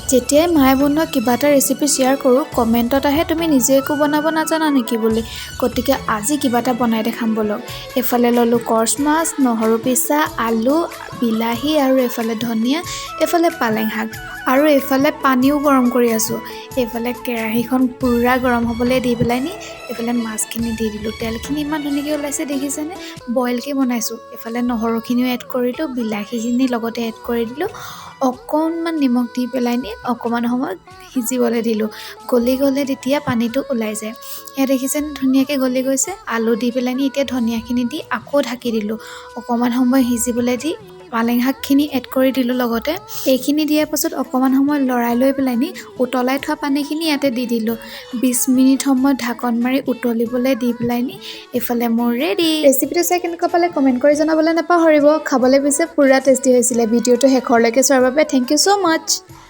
যেতিয়াই মায়ে বনোৱা কিবা এটা ৰেচিপি শ্বেয়াৰ কৰোঁ, কমেণ্টত আহে, "তুমি নিজে একো বনাব নাজানা নেকি?" বুলি। গতিকে আজি কিবা এটা বনাই দেখাম ব'লক। এইফালে ল'লোঁ কৰ্চ মাছ, নহৰু পিছা, আলু, বিলাহী আৰু এইফালে ধনিয়া, এইফালে পালেং শাক আৰু এইফালে পানীও গৰম কৰি আছোঁ। এইফালে কেৰাহীখন পূৰা গৰম হ'বলৈ দি পেলাই নি এইফালে মাছখিনি দি দিলোঁ। তেলখিনি ইমান ধুনীয়াকৈ ওলাইছে, দেখিছেনে? বইলকৈ বনাইছোঁ। এইফালে নহৰুখিনিও এড কৰিলোঁ, বিলাহীখিনি লগতে এড কৰি দিলোঁ। অকণমান নিমখ দি পেলাই নি অকণমান সময় সিজিবলৈ দিলোঁ। গলি গ'লে তেতিয়া পানীটো ওলাই যায়। এয়া দেখিছেনে, ধুনীয়াকৈ গলি গৈছে। আলু দি পেলাই নি এতিয়া ধনিয়াখিনি দি আকৌ ঢাকি দিলোঁ। অকণমান সময় সিজিবলৈ দি পালেং শাকখিনি এড কৰি দিলোঁ লগতে। এইখিনি দিয়াৰ পাছত অকণমান সময় লৰাই লৈ পেলাই নি উতলাই থোৱা পানীখিনি ইয়াতে দি দিলোঁ। 20 মিনিট সময় ঢাকন মাৰি উতলিবলৈ দি পেলাই নি এইফালে মোৰ ৰেডি। ৰেচিপিটো চাই কেনেকুৱা পালে কমেণ্ট কৰি জনাবলৈ নাপাহৰিব। খাবলৈ পিছে পূৰা টেষ্টি হৈছিলে। ভিডিঅ'টো শেষৰলৈকে চোৱাৰ বাবে thank you so much.